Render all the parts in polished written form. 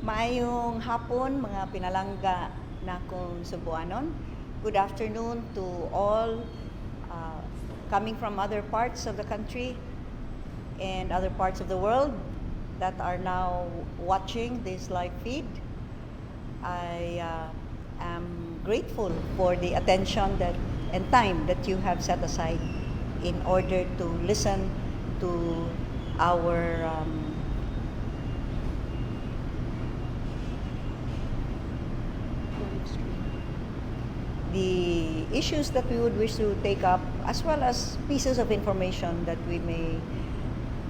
Maayong hapon, mga pinalangga na kong Cebuanon. Good afternoon to all coming from other parts of the country and other parts of the world that are now watching this live feed. I am grateful for the attention and time that you have set aside in order to listen to our the issues that we would wish to take up, as well as pieces of information that we may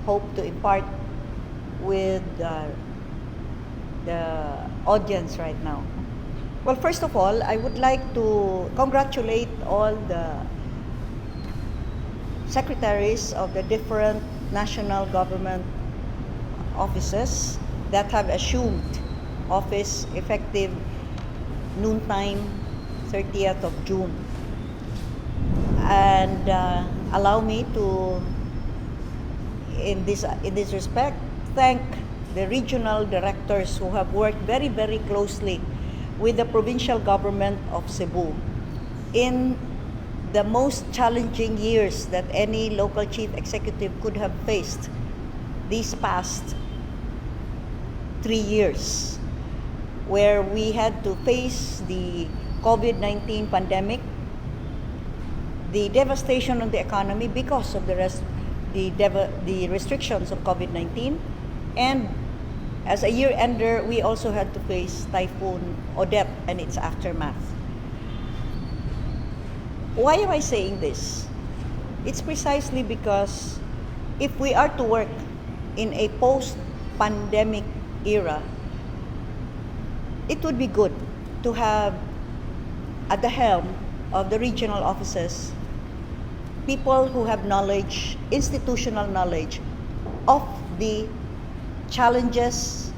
hope to impart with the audience right now. Well, first of all, I would like to congratulate all the secretaries of the different national government offices that have assumed office effective noontime 30th of June. And allow me to, in this respect, thank the regional directors who have worked very, very closely with the provincial government of Cebu in the most challenging years that any local chief executive could have faced these past 3 years, where we had to face the COVID-19 pandemic, the devastation on the economy because of the restrictions of COVID-19, and as a year-ender, we also had to face Typhoon Odette and its aftermath. Why am I saying this? It's precisely because if we are to work in a post-pandemic era, it would be good to have at the helm of the regional offices people who have knowledge, institutional knowledge of the challenges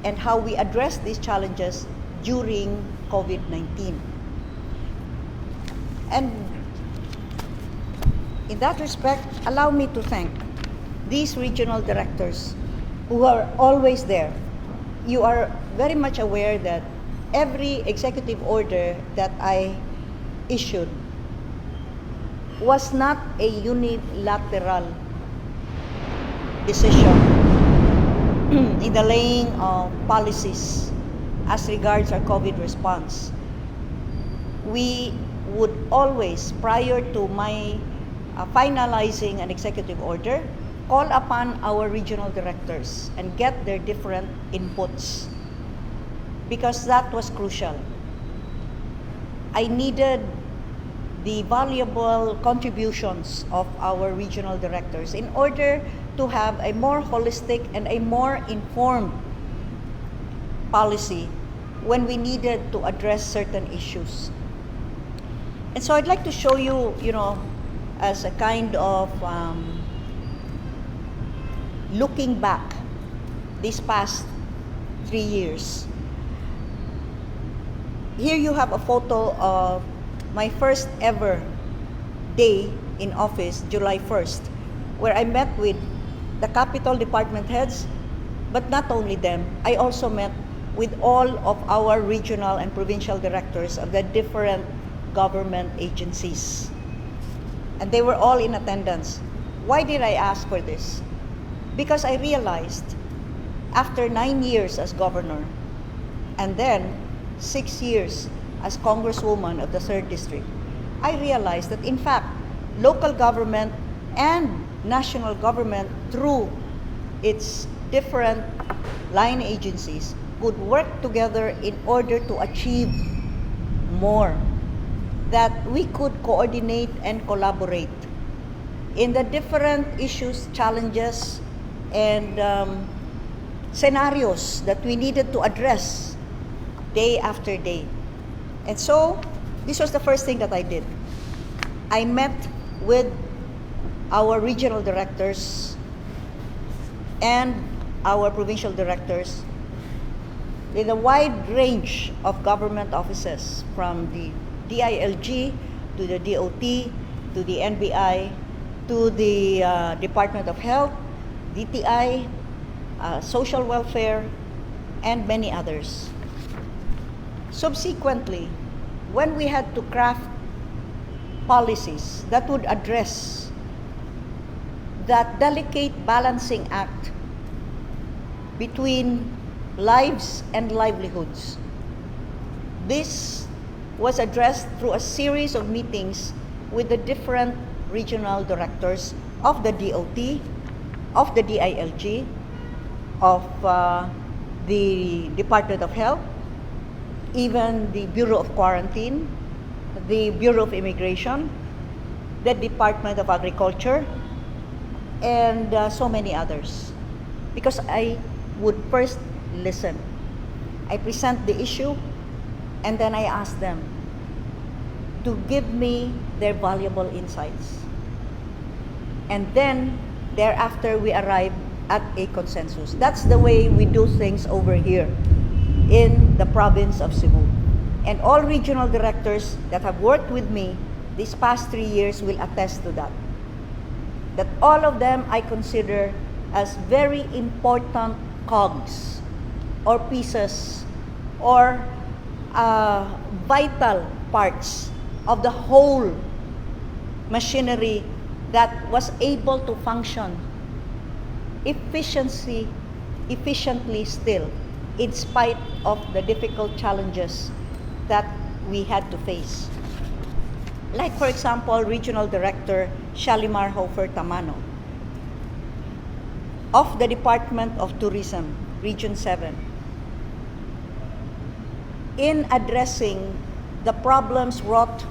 and how we address these challenges during COVID-19. And in that respect, allow me to thank these regional directors who are always there. You are very much aware that every executive order that I issued was not a unilateral decision in the laying of policies as regards our COVID response. We would always, prior to my finalizing an executive order, call upon our regional directors and get their different inputs, because that was crucial. I needed the valuable contributions of our regional directors in order to have a more holistic and a more informed policy when we needed to address certain issues. And so I'd like to show you, as a kind of looking back these past 3 years. Here you have a photo of my first ever day in office, July 1st, where I met with the capital department heads, but not only them, I also met with all of our regional and provincial directors of the different government agencies. And they were all in attendance. Why did I ask for this? Because I realized after 9 years as governor and then 6 years as congresswoman of the 3rd District, I realized that in fact, local government and national government through its different line agencies could work together in order to achieve more, that we could coordinate and collaborate in the different issues, challenges, and scenarios that we needed to address day after day. And so, this was the first thing that I did. I met with our regional directors and our provincial directors with a wide range of government offices, from the DILG to the DOT to the NBI to the Department of Health, DTI, social welfare, and many others. Subsequently, when we had to craft policies that would address that delicate balancing act between lives and livelihoods, this was addressed through a series of meetings with the different regional directors of the DOT, of the DILG, of the Department of Health, even the Bureau of Quarantine, the Bureau of Immigration, the Department of Agriculture, and so many others. Because I would first listen. I present the issue, and then I ask them to give me their valuable insights. And then, thereafter, we arrive at a consensus. That's the way we do things over here in the province of Cebu. And all regional directors that have worked with me these past 3 years will attest to that. That all of them I consider as very important cogs or pieces or vital parts of the whole machinery that was able to function efficiently still, in spite of the difficult challenges that we had to face. Like, for example, Regional Director Shalimar Hofer Tamano of the Department of Tourism, Region 7, in addressing the problems wrought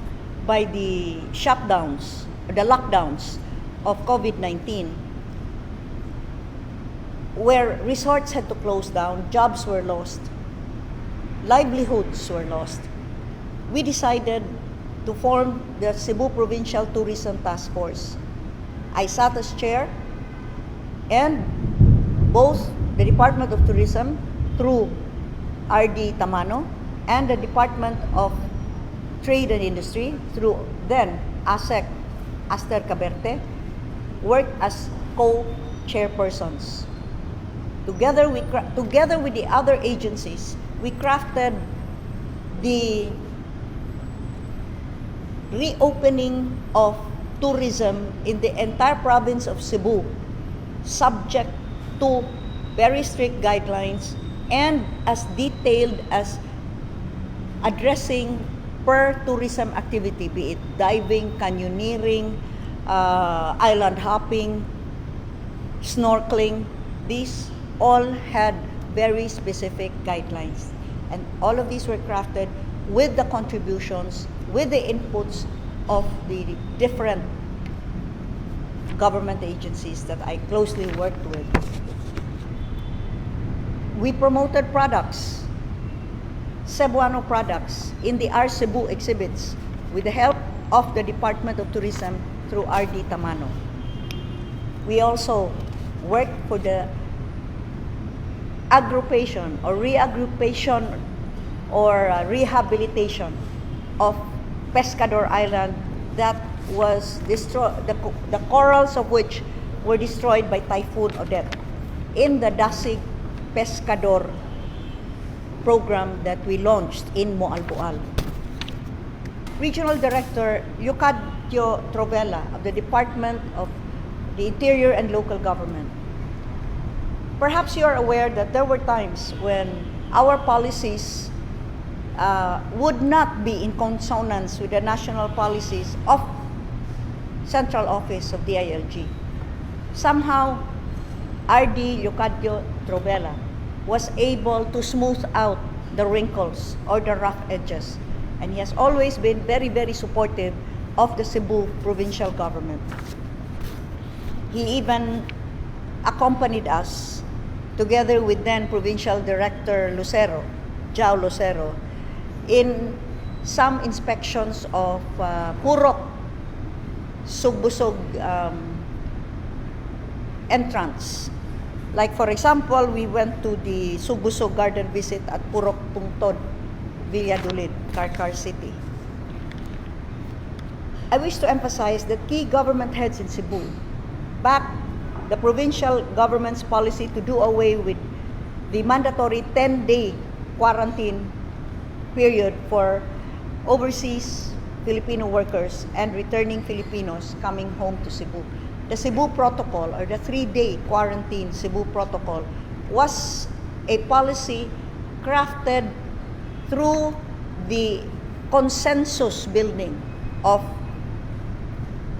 by the shutdowns, the lockdowns of COVID-19, where resorts had to close down, jobs were lost, livelihoods were lost. We decided to form the Cebu Provincial Tourism Task Force. I sat as chair, and both the Department of Tourism through RD Tamano and the Department of Trade and Industry through then ASEC Aster Caberte worked as co-chairpersons. Together with the other agencies, we crafted the reopening of tourism in the entire province of Cebu, subject to very strict guidelines and as detailed as addressing per tourism activity, be it diving, canyoneering, island hopping, snorkeling. These all had very specific guidelines. And all of these were crafted with the contributions, with the inputs of the different government agencies that I closely worked with. We promoted products, Cebuano products, in the Our Cebu exhibits with the help of the Department of Tourism through RD Tamano. We also worked for the agrupation or reagrupation or rehabilitation of Pescador Island that was destroyed, the corals of which were destroyed by Typhoon Odette in the Dasig Pescador program that we launched in Moalboal. Regional Director Eucadio Trovella of the Department of the Interior and Local Government. Perhaps you are aware that there were times when our policies would not be in consonance with the national policies of Central Office of DILG. Somehow, RD Eucadio Trovella was able to smooth out the wrinkles or the rough edges. And he has always been very, very supportive of the Cebu provincial government. He even accompanied us, together with then Provincial Director Lucero, Jao Lucero, in some inspections of Purok Sugbusog entrance. Like, for example, we went to the Sugbusog garden visit at Purok Tungtod, Valladolid, Carcar City. I wish to emphasize that key government heads in Cebu backed the provincial government's policy to do away with the mandatory 10-day quarantine period for overseas Filipino workers and returning Filipinos coming home to Cebu. The Cebu Protocol, or the 3-day quarantine Cebu Protocol, was a policy crafted through the consensus building of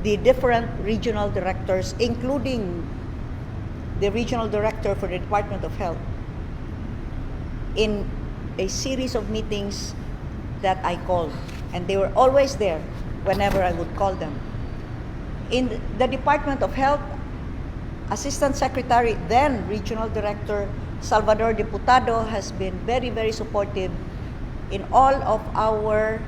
the different regional directors, including the regional director for the Department of Health, in a series of meetings that I called. And they were always there whenever I would call them. In the Department of Health, Assistant Secretary, then Regional Director Salvador Diputado, has been very, very supportive in all of our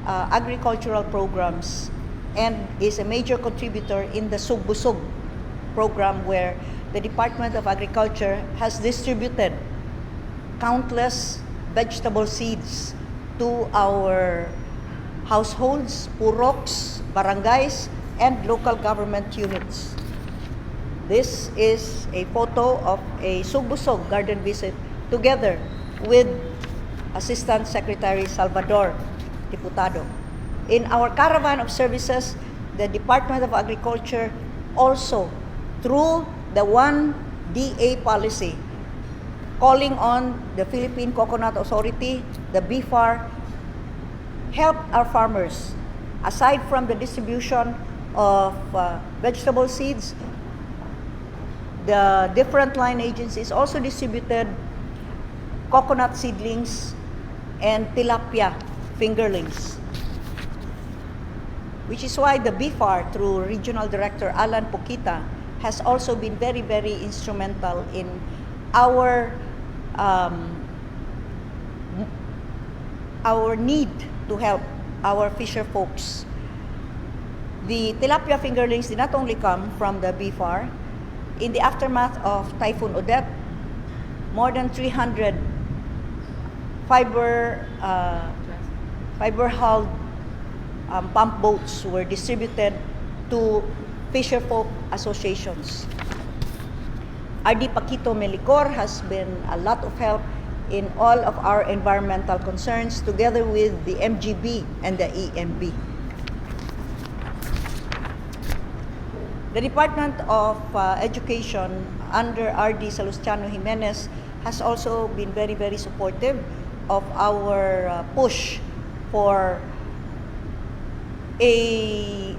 agricultural programs and is a major contributor in the Sugbusog program, where the Department of Agriculture has distributed countless vegetable seeds to our households, puroks, barangays, and local government units. This is a photo of a Sugbusog garden visit together with Assistant Secretary Salvador Diputado. In our caravan of services, the Department of Agriculture also, through the 1DA policy, calling on the Philippine Coconut Authority, the BFAR, help our farmers. Aside from the distribution of vegetable seeds, the different line agencies also distributed coconut seedlings and tilapia fingerlings, which is why the BFAR, through Regional Director Alan Pokita, has also been very, very instrumental in our need to help our fisher folks. The tilapia fingerlings did not only come from the BFAR. In the aftermath of Typhoon Odette, more than 300 fiber-hulled pump boats were distributed to fisher folk associations. RD Paquito Melicor has been a lot of help in all of our environmental concerns, together with the MGB and the EMB. The Department of Education under RD Salustiano Jimenez has also been very, very supportive of our push for a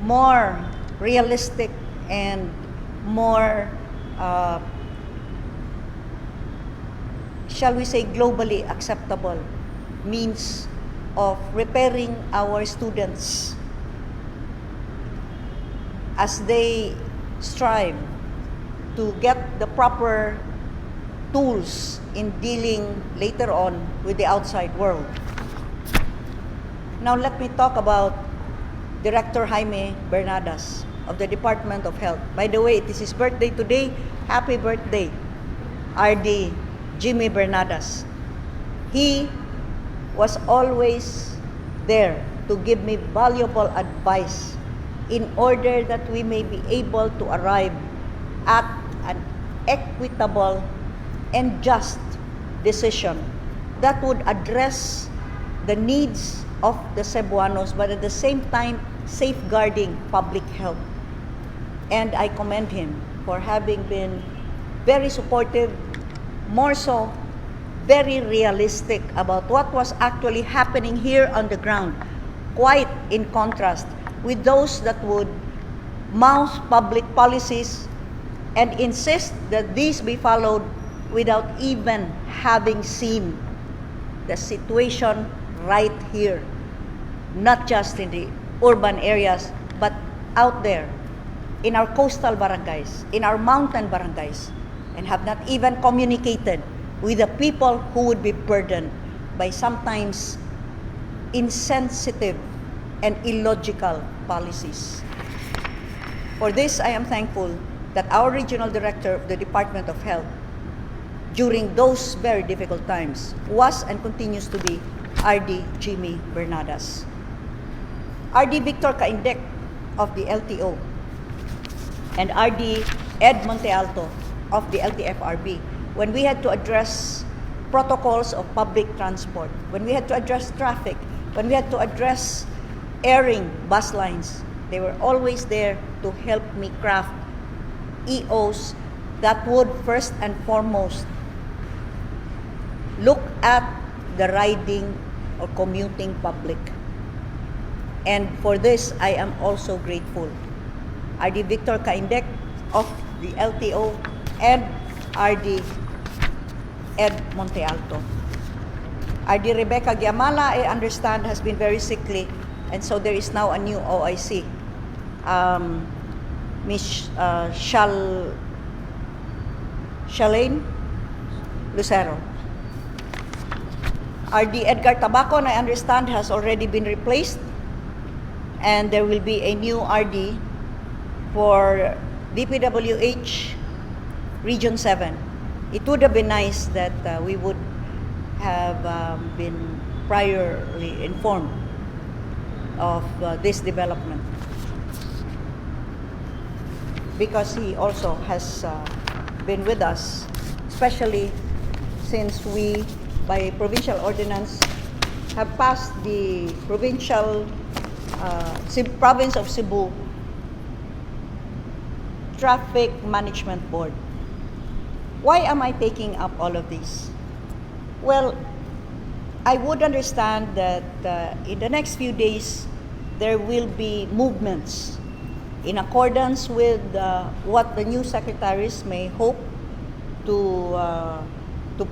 more realistic and more, shall we say, globally acceptable means of repairing our students as they strive to get the proper tools in dealing later on with the outside world. Now let me talk about Director Jaime Bernadas of the Department of Health. By the way, it is his birthday today. Happy birthday, RD Jimmy Bernadas. He was always there to give me valuable advice in order that we may be able to arrive at an equitable and just decision that would address the needs of the Cebuanos, but at the same time safeguarding public health. And I commend him for having been very supportive, more so very realistic about what was actually happening here on the ground, quite in contrast with those that would mouth public policies and insist that these be followed without even having seen the situation right here, not just in the urban areas, but out there in our coastal barangays, in our mountain barangays, and have not even communicated with the people who would be burdened by sometimes insensitive and illogical policies. For this, I am thankful that our Regional Director of the Department of Health, during those very difficult times, was and continues to be RD Jimmy Bernadas. RD Victor Caindec of the LTO and RD Ed Montealto of the LTFRB when we had to address protocols of public transport, when we had to address traffic, when we had to address airing bus lines, they were always there to help me craft EOs that would first and foremost look at the riding or commuting public. And for this, I am also grateful. RD Victor Caindec of the LTO and RD Ed Montealto. RD Rebecca Giamala, I understand, has been very sickly, and so there is now a new OIC. Ms. Shalane Lucero. RD Edgar Tabacon, I understand, has already been replaced, and there will be a new RD for DPWH Region 7. It would have been nice that we would have been priorly informed of this development, because he also has been with us, especially since we, by provincial ordinance, have passed the provincial province of Cebu Traffic Management Board. Why am I taking up all of this? Well, I would understand that in the next few days, there will be movements in accordance with what the new secretaries may hope to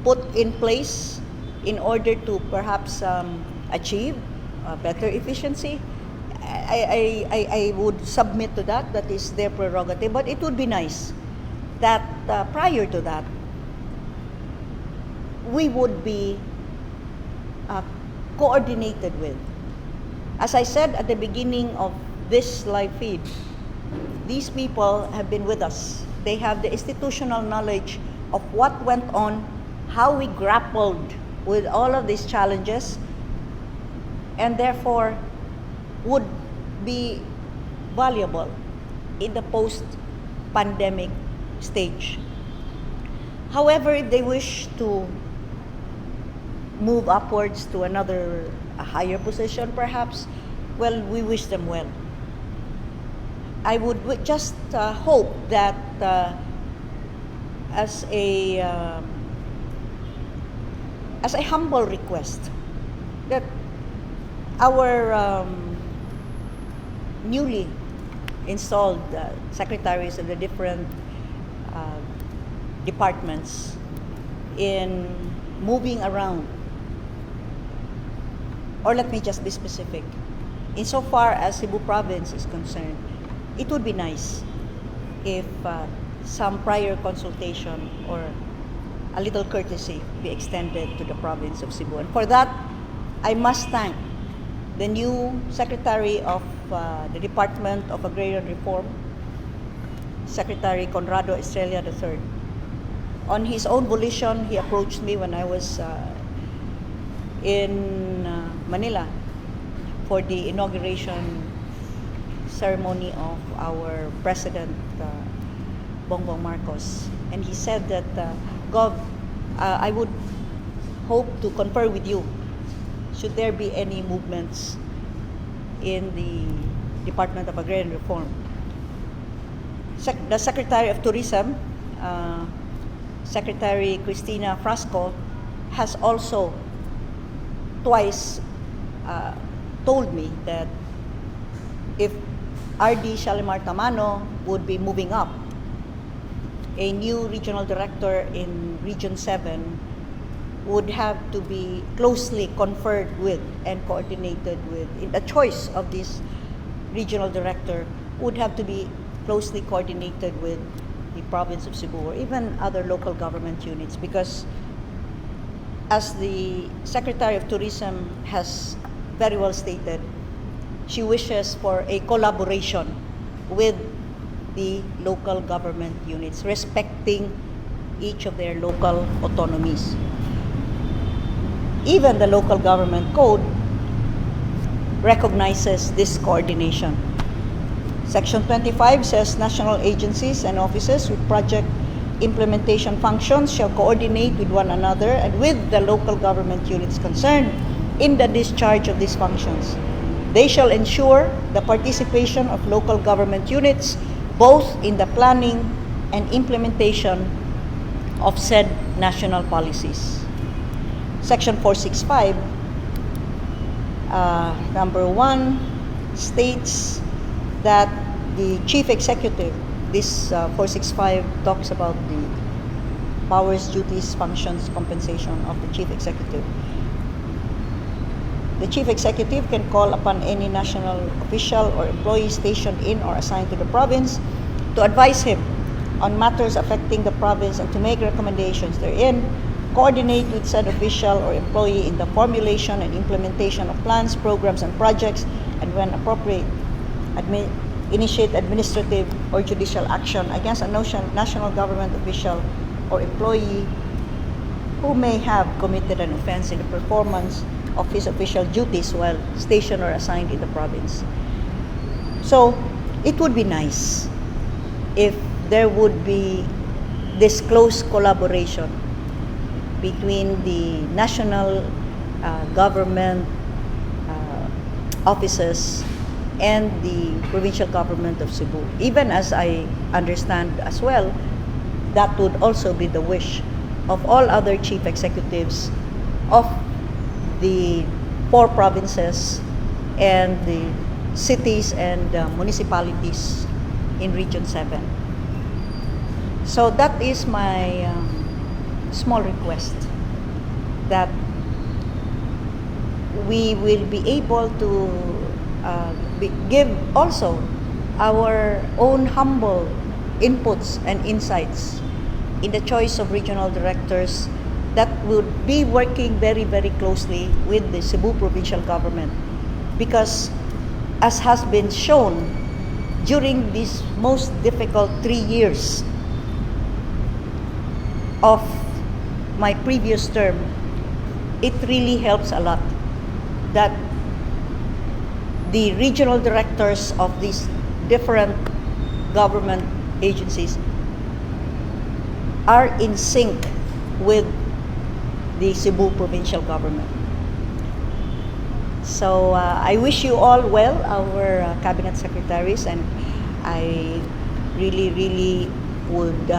put in place in order to perhaps achieve better efficiency. I would submit to that. That is their prerogative. But it would be nice that prior to that, we would be coordinated with. As I said at the beginning of this live feed, these people have been with us. They have the institutional knowledge of what went on, how we grappled with all of these challenges, and therefore would be valuable in the post-pandemic stage. However, if they wish to move upwards to a higher position perhaps, well, we wish them well. I would just hope that as a humble request, that our newly installed secretaries of the different departments in moving around, or let me just be specific, insofar as Cebu province is concerned, it would be nice if some prior consultation or a little courtesy be extended to the province of Cebu. And for that, I must thank the new Secretary of the Department of Agrarian Reform, Secretary Conrado Estrella III. On his own volition, he approached me when I was in Manila for the inauguration ceremony of our President, Bongbong Marcos. And he said that, Gov, I would hope to confer with you should there be any movements in the Department of Agrarian Reform. The Secretary of Tourism, Secretary Cristina Frasco, has also twice told me that if RD Shalimar Tamano would be moving up, a new regional director in Region 7 would have to be closely conferred with and coordinated with. The choice of this regional director would have to be closely coordinated with the province of Cebu or even other local government units, because as the Secretary of Tourism has very well stated, she wishes for a collaboration with the local government units, respecting each of their local autonomies. Even the local government code recognizes this coordination. Section 25 says national agencies and offices with project implementation functions shall coordinate with one another and with the local government units concerned in the discharge of these functions. They shall ensure the participation of local government units both in the planning and implementation of said national policies. Section 465, number 1, states that the chief executive, this 465 talks about the powers, duties, functions, compensation of the chief executive. The chief executive can call upon any national official or employee stationed in or assigned to the province to advise him on matters affecting the province and to make recommendations therein, coordinate with said official or employee in the formulation and implementation of plans, programs, and projects, and when appropriate, initiate administrative or judicial action against a national government official or employee who may have committed an offense in the performance of his official duties while stationed or assigned in the province. So, it would be nice if there would be this close collaboration between the national government offices and the provincial government of Cebu. Even as I understand as well, that would also be the wish of all other chief executives of the 4 provinces and the cities and municipalities in Region 7. So that is my small request, that we will be able to give also our own humble inputs and insights in the choice of regional directors that would be working very, very closely with the Cebu provincial government. Because as has been shown during these most difficult 3 years of my previous term, it really helps a lot that the regional directors of these different government agencies are in sync with the Cebu provincial government. So I wish you all well, our cabinet secretaries, and I really would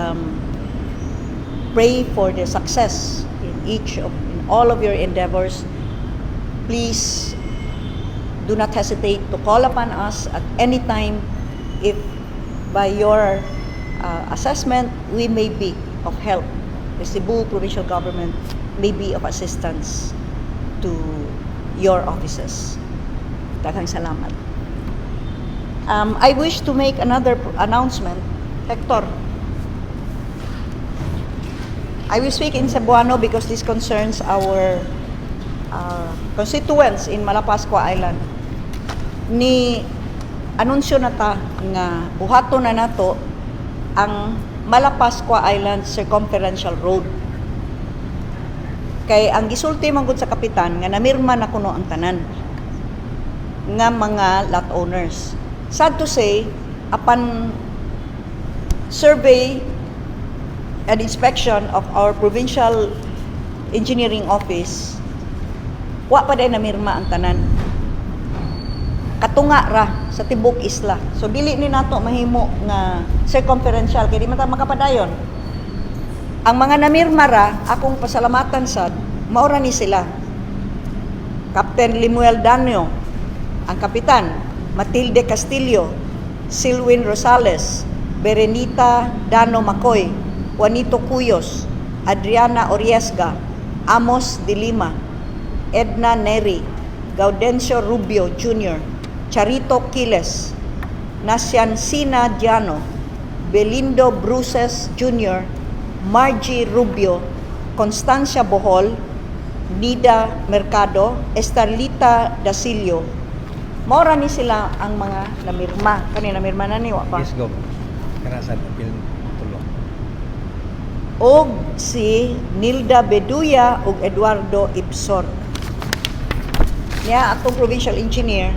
pray for the success in all of your endeavors. Please do not hesitate to call upon us at any time if by your assessment we may be of help. The Cebu provincial government may be of assistance to your offices. Daghang salamat. I wish to make another announcement. Hector, I will speak in Cebuano because this concerns our constituents in Malapascua Island. Ni anunsyo na ta nga buhato na nato ang Malapascua Island Circumferential Road. Kay ang gisulti man gud sa kapitan nga namirma na kuno ang tanan nga mga lot owners. Sad to say, upon survey and inspection of our provincial engineering office, wa pa day namirma ang tanan. Katunga ra sa tibok isla. So dili ni nato mahimo nga circumferential kay di man ta makapadayon. Ang mga namirma ra, akong pasalamatan sad, maura ni sila. Captain Limuel Danio, ang kapitan, Matilde Castillo, Silwin Rosales, Berenita Dano Macoy, Juanito Cuyos, Adriana Oriesga, Amos de Lima, Edna Neri, Gaudencio Rubio Jr., Charito Quiles, Nasyancina Diano, Belindo Bruces Jr., Margie Rubio, Constancia Bohol, Nida Mercado, Estarlita Dasilio. Maura ni sila ang mga namirma. Kani namirma na ni wa pa. Yes, GOV. Karasan apil tulong. Og si Nilda Beduya ug Eduardo Ipsor. Niya atong provincial engineer,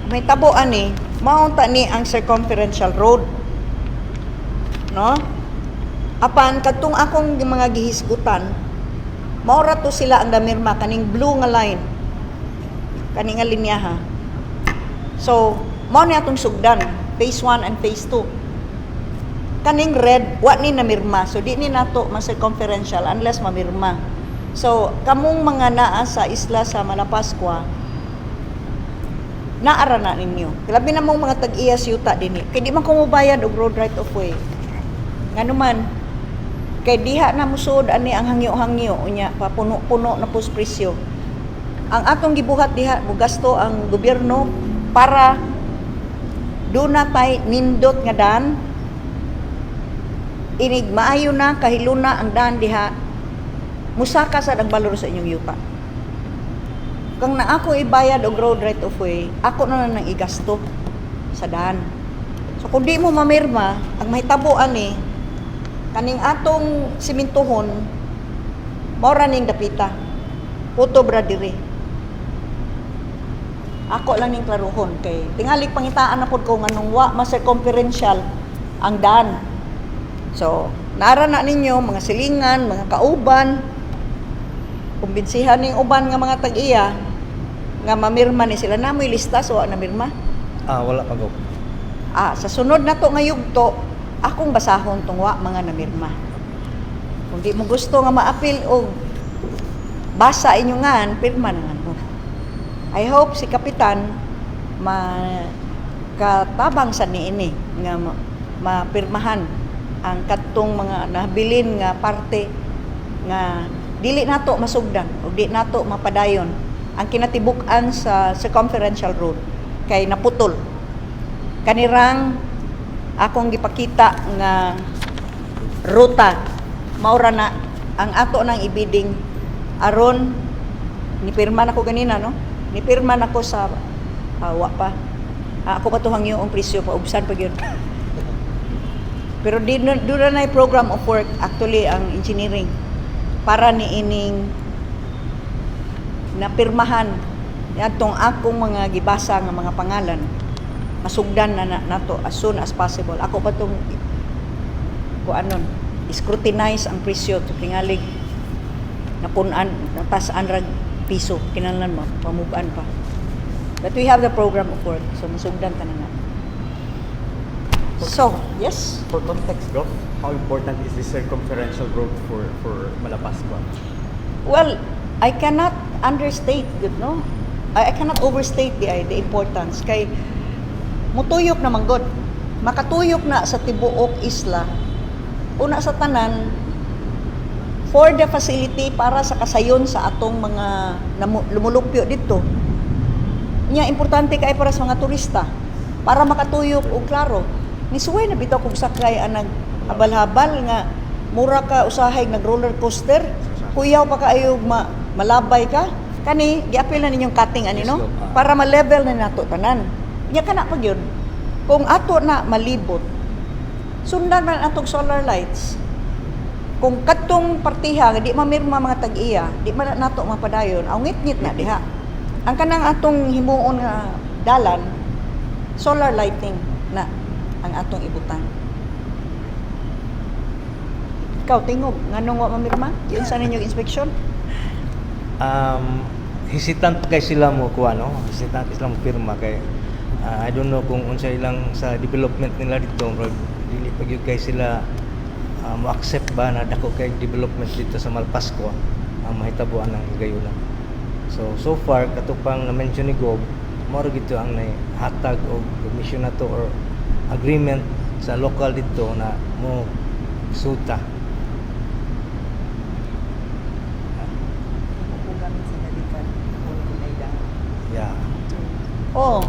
may tabuan ni, maunta ni ang circumferential road. No? Apan kadtong akong mga gihisgutan, maura to sila ang namirma kaning blue nga line. Kaning nga linyaha. So, mao ni atong sugdan, phase 1 and phase 2. Kaning red, wa ni namirma. So, di ni nato ma-circumferential unless mamirma. So, kamong mga naa sa isla sa Malapascua, naara na ninyo. Labi na mong mga tag-iyas yuta din. Kaya di man kumubayad og road right of way. Nga naman, kay diha na musod ani ang hangyo-hangyo unya papuno-puno na pus presyo. Ang atong gibuhat diha gasto ang gobyerno para do na tay nindot nga daan. Inig maayo na kahiluna ang daan diha. Musaka sad ang balor sa inyong yuta. Kung na ako ibayad og road right of way, ako na nang igasto sa daan. So kung di mo mamirma, ang mahitabo ani kaning atong simintuhon maura ning dapita. Puto bra diri. Ako lang ning klaruhon kay tingali pangitaan na pud ko nganong wa ma-circumferential ang daan. So, naara na ninyo mga silingan, mga kauban, kumbinsihan ning uban nga mga tag-iya nga mamirma ni sila namoy lista so na mirma. Wala pa go. Sa sunod na to nga yugto, akong basahon tong wa mga namirma. Kung di mo gusto nga maapil og basa inyo ngan, pirma na nga mo. I hope si Kapitan katabang sa niini nga mapirmahan ang kadtong mga nabilin nga parte nga dili nato masugdan o di nato mapadayon ang kinatibuk-an sa circumferential road kay naputol. Kanirang akong gipakita nga ruta maura na ang ato nang ibiding aron nipirma nako ganina no nipirma nako sa wa pa ako pa tuhang yung presyo pa ubsan pa gyud pero do na program of work actually ang engineering para niining napirmahan atong akong mga gibasa nga mga pangalan masugdan na nato as soon as possible. Ako pa itong scrutinize ang presyo to tingalig napunan natasaan rag piso kinahanglan mo pamuban pa. But we have the program of work so masugdan ta na. So, yes. For context, Gov, how important is the circumferential road for Malapascua? Well, I cannot understate, no? I cannot overstate the importance kay mutuyok na manggod. Makatuyok na sa tibuok isla. Una sa tanan for the facility para sa kasayon sa atong mga lumulupyo dito. Nya importante kay para sa mga turista para makatuyok og klaro. Nisuway na bitaw kung sakay ang habal-habal nga mura ka usahay nag roller coaster. Kuyaw pa kaayo malabay ka. Kani giapil na ninyong cutting ani no para ma-level na nato tanan. Nya kana pag yun. Kung ato na malibot sundan man atong solar lights. Kung kadtong partiha di mamirma mga tag-iya, di man nato mapadayon, aw ngit-ngit na diha. Ang kanang atong himuon nga dalan solar lighting na ang atong ibutan. Ikaw tingog nganong wa mamirma? Yun sa ninyong inspeksyon? Hesitant kay sila mo kuha no. Hesitant sila mo pirma kay I don't know kung unsa ilang sa development nila dito pero dili pa gyud kay sila mo-accept ba na dako kay development dito sa Malapascua ang mahitabuan ng gayuna. So far katupang na-mention ni GOV mao gito ang hatag og mission nato or agreement sa local dito na mo suta. Yeah. Oh.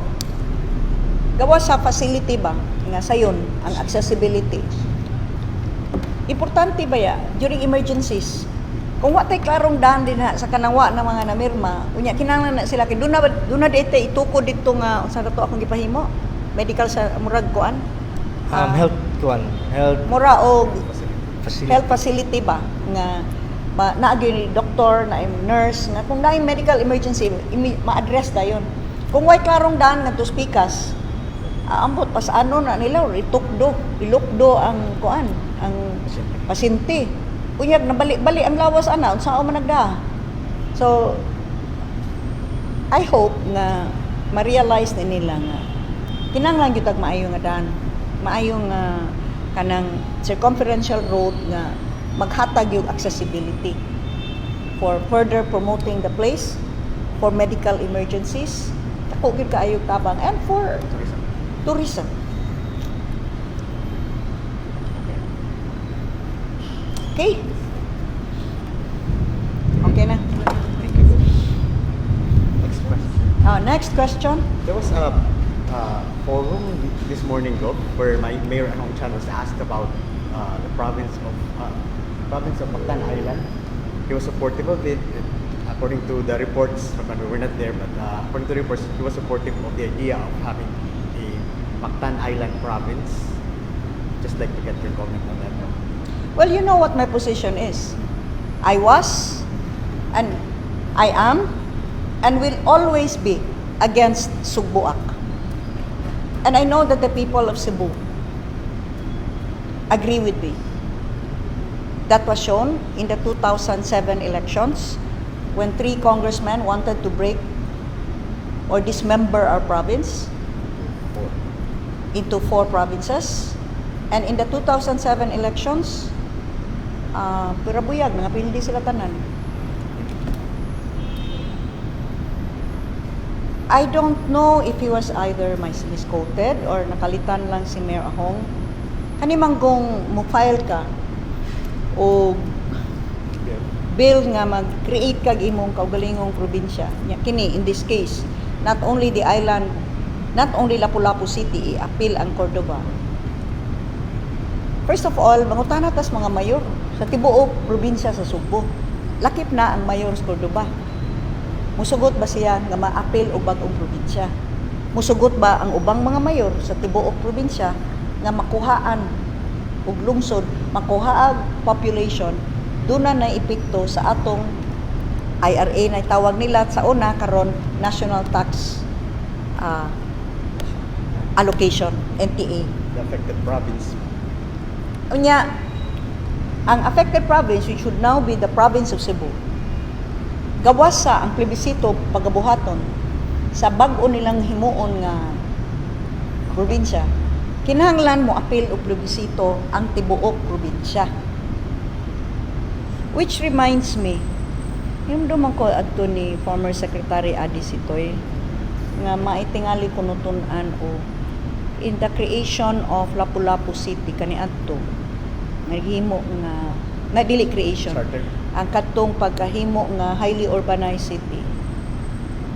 Gawa sa facility ba nga sayon ang accessibility. Importante ba ya during emergencies? Kung wa tay klarong daan din sa kanangwa ng mga namirma, unya kinahanglan na sila kay duna dito itukod dito nga unsa to akong gipahimo? Medical sa murag kuan? Health kuan, health mura og facility. health facility ba nga na gyud doktor na nurse nga kung naay medical emergency ma-address dayon. Kung way klarong daan ngadto spikas, ambot pas ano na nila ilukdo ang kuan ang pasyente. Unyag nabali-bali ang lawas ana unsa man nagda. So I hope nga ma-realize ni nila nga kinahanglan gyud tag maayo nga daan. Maayo nga kanang circumferential road nga maghatag yung accessibility for further promoting the place for medical emergencies, dako gyud kaayo tabang, and for tourism. Okay? Okay na. Thank you. Next question. Next question. There was a forum this morning, Gov, where my Mayor Ahong Chan was asked about the province of Mactan Island. He was supportive of it. According to the reports, we were not there, but according to the reports, he was supportive of the idea of having a Mactan Island province. Just like to get your comment on that. Well, you know what my position is. I was, and I am, and will always be against Sugbuak. And I know that the people of Cebu agree with me. That was shown in the 2007 elections when 3 congressmen wanted to break or dismember our province into 4 provinces. And in the 2007 elections, pirabuyag, nangapildi sila tanan. I don't know if he was either misquoted or nakalitan lang si Mayor Ahong. Kanimanggong mo-file ka o bill nga mag-create kag imong kaugalingong probinsya. Kini, in this case, not only the island, not only Lapu-Lapu City, i-appeal ang Cordoba. First of all, mangutana tas mga mayor sa tibuok probinsya sa Subo. Lakip na ang mayor sa Cordoba. Musugot ba siya nga ma-appeal og bag-ong probinsya? Musugot ba ang ubang mga mayor sa tibuok probinsya nga makuhaan og lungsod, makuhaag population, doon na epekto sa atong IRA na tawag nila sa una karon National Tax Allocation, NTA. The affected province. Unya, ang affected province, which should now be the province of Cebu, gawas sa ang plebisito pagabuhaton sa bag-o nilang himuon nga probinsya, kinahanglan mo apil o plebisito ang tibuok probinsya. Which reminds me, yung duman ko adto ni former Secretary Adi Sitoy nga maitingali kunutunan o in the creation of Lapu-Lapu City kaniadto naghimo nga na dili creation Charter. ang katong pagkahimo nga highly urbanized city,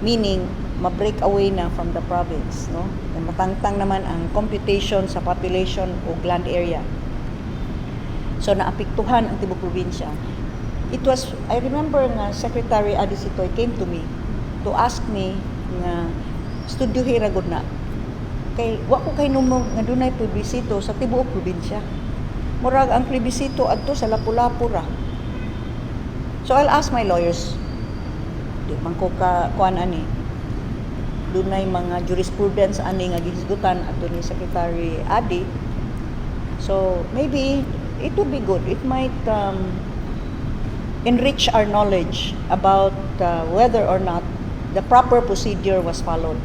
meaning ma-break away na from the province, no? And matangtang naman ang computation sa population o land area. So naapektuhan ang tibuok probinsya. It was, I remember nga Secretary Adi Sitoy came to me to ask me nga studio hiragod na kay wa ko kay numog nga dunay plebisito sa tibuok probinsya. Murag ang plebisito adto sa Lapu-Lapu ra. So I'll ask my lawyers. Di man ko ka kuan ani. Dunay mga jurisprudence ani nga gihisgutan adto ni Secretary Adi. So maybe it would be good. It might enrich our knowledge about whether or not the proper procedure was followed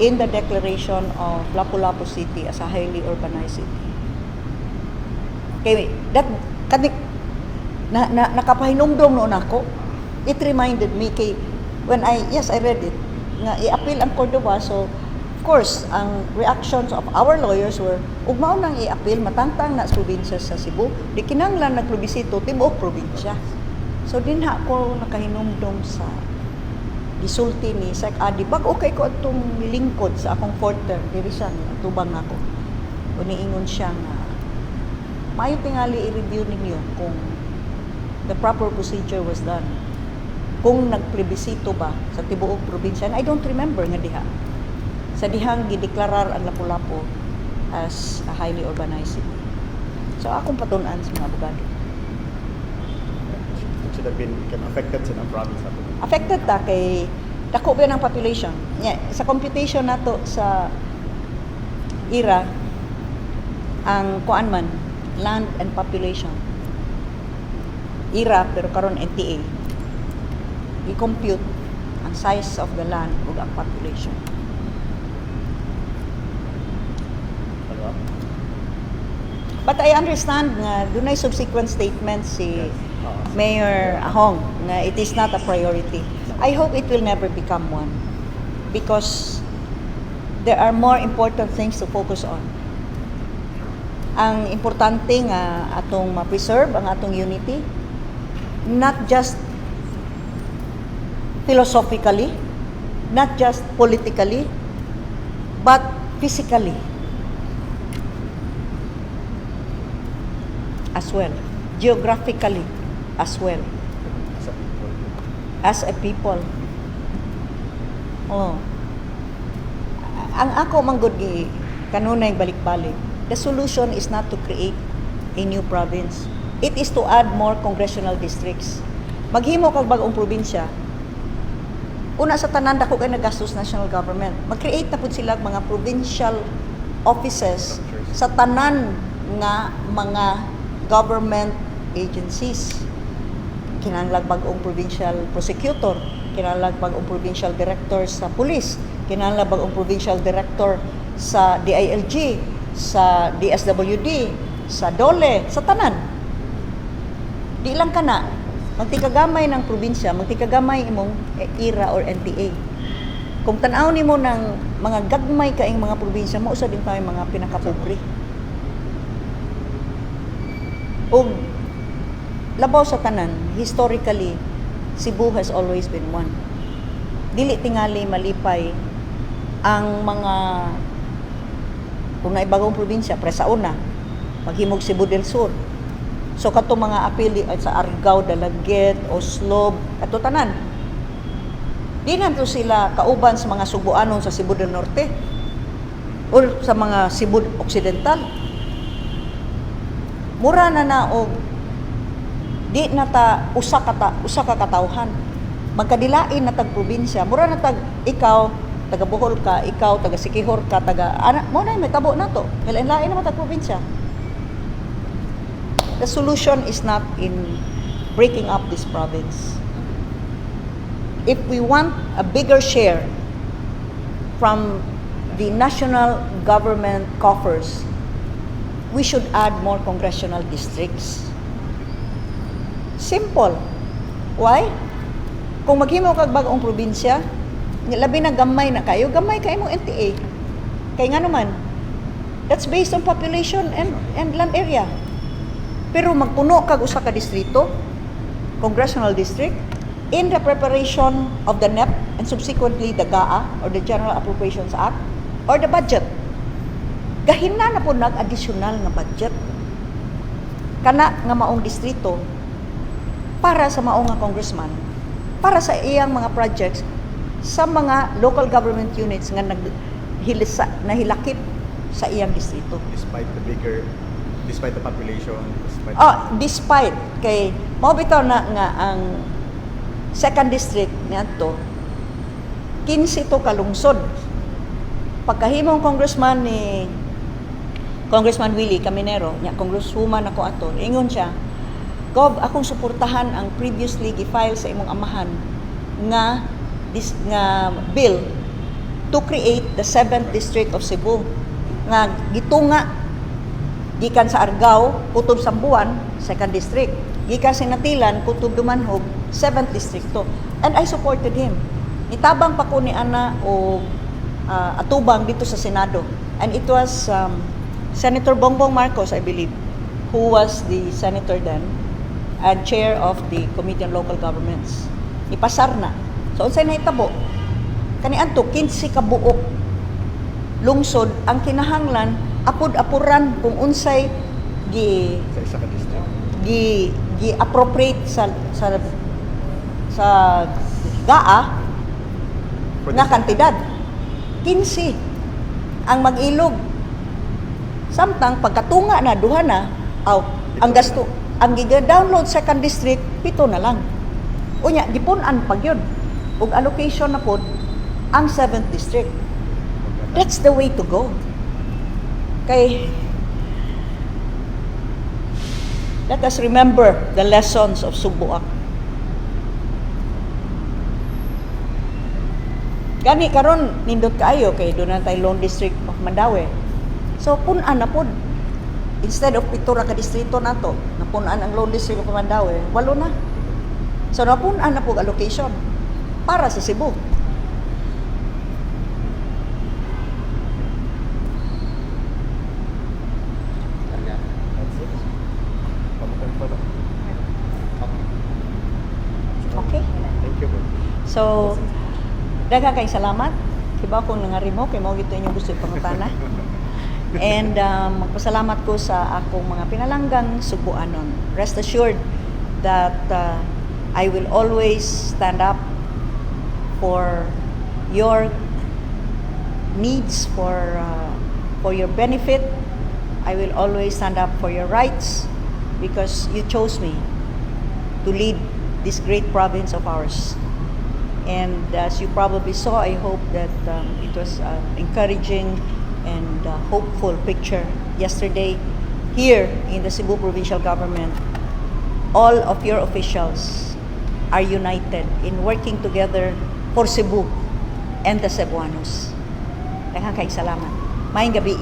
in the declaration of Lapu-Lapu City as a highly urbanized city. Okay, that nakapahinumdum noon ako. It reminded me kay when I read it nga i-appeal ang Cordoba. So of course ang reactions of our lawyers were ug mao nang i-appeal matangtang na sa probinsya sa Cebu di kinahanglan nagplebisito tibuok probinsya. So dinha ko nakahinumdum sa gisulti ni Sec Adi bag okay ko atong lingkod sa akong fourth term diri siya tubang ako. Uniingon siya nga maayo tingali i-review ninyo kung the proper procedure was done. Kung nagplebisito ba sa tibuok probinsya, and I don't remember nga diha. Sa dihang gideklarar ang Lapu-Lapu as a highly urbanized city. So akong patunan sa mga abogado. It should have been affected sa province. Affected ta kay dako ba ng population. Yeah, sa computation nato sa IRA ang kuan man land and population. IRA pero karon NTA. I-compute ang size of the land ug ang population. Follow up? But I understand nga dunay subsequent statement si Yes. Mayor Ahong na it is not a priority. I hope it will never become one because there are more important things to focus on. Ang importante nga atong ma-preserve ang atong unity, not just philosophically, not just politically, but physically as well, geographically as well, As a people. as a people. Oh. Ang ako manggod gi kanunay balik-balik. The solution is not to create a new province. It is to add more congressional districts. Maghimo kag bag-ong probinsya. Una sa tanan dako kay nagastos national government. Mag-create na pud sila mga provincial offices sa tanan nga mga government agencies. Kinahanglan bag-ong provincial prosecutor, kinahanglan bag-ong provincial director sa police, kinahanglan bag-ong provincial director sa DILG, sa DSWD, sa DOLE, sa tanan. Di lang kana, magtikagamay ng probinsya, magtikagamay imong IRA or NTA. Kung tan-aw nimo ng mga gagmay kaing mga probinsya, mao sa din tayo mga pinakapobre. O labaw sa tanan, historically, Cebu has always been one. Dili tingali malipay ang mga kung naibagong probinsya, Presauna, maghimog Cebu del Sur. So kato mga apili sa Argao, Dalaget, Oslob, kato tanan. Di na to sila kauban sa mga Subuanon sa Cebu del Norte o sa mga Cebu Occidental. Mura na og di na ta usa ka katawhan. Magkadilain na tag probinsya. Mura na tag ikaw taga Bohol ka, ikaw taga Siquijor ka, taga ana mo na may tabo nato. Lain-lain na tag probinsya. The solution is not in breaking up this province. If we want a bigger share from the national government coffers, we should add more congressional districts. Simple. Why? Kung maghimo kag bag-ong probinsya, labi na gamay na kayo mong NTA. Kay nga naman, that's based on population and land area. Pero magpuno kag usa ka distrito, congressional district, in the preparation of the NEP and subsequently the GAA or the General Appropriations Act or the budget. Gahina na po nag-additional nga budget. Kana nga maong distrito para sa maong nga congressman, para sa iyang mga projects sa mga local government units nga nahilakip sa iyang distrito. Despite the population, Despite kay mao bitaw na nga ang second district niadto 15 to kalungsod. Pagkahimong congressman ni Congressman Willie Caminero, nya congresswoman ako ato, ingon siya, "Gov, akong suportahan ang previously gi-file sa imong amahan nga bill to create the 7th district of Cebu nga gitunga gikan sa Argao, Kutob Sambuan, 2nd district. Gikan sa Natilan, Kutob Dumanhog, 7th district to." And I supported him. Nitabang pa ko ni ana o atubang dito sa Senado. And it was Senator Bongbong Marcos, I believe, who was the senator then and chair of the Committee on Local Governments. Ipasar na. So, unsay nahitabo? Kaniadto 15 ka buok lungsod ang kinahanglan apod-apuran kung unsay sa isa ka district. appropriate sa GAA nga kantidad. 15 ang mag-ilog. Samtang pagkatunga na duha na, ang gasto, ang giga-download second district 7 na lang. Unya gipunan pag yun. Ug allocation na pod ang 7th district. That's the way to go. Kay Let us remember the lessons of Subuak. Gani karon nindot kaayo kay doon na tayo Lone District of Mandaue. So punan na pod. Instead of pitura ka distrito nato, napunan ang Lone District of Mandaue, 8 na. So napunan na po allocation para sa Cebu. That's it. Pamukan pa lang. Okay? Thank you po. So, daghang kay salamat. Kiba kung nangari mo, kay mo gito inyong gusto ipangutana. And magpasalamat ko sa akong mga pinalanggang Subuanon. Rest assured that I will always stand up for your needs, for your benefit. I will always stand up for your rights because you chose me to lead this great province of ours. And as you probably saw, I hope that it was an encouraging and hopeful picture yesterday here in the Cebu Provincial Government. All of your officials are united in working together for Cebu and the Cebuanos. Daghang kay salamat. Maayong gabi.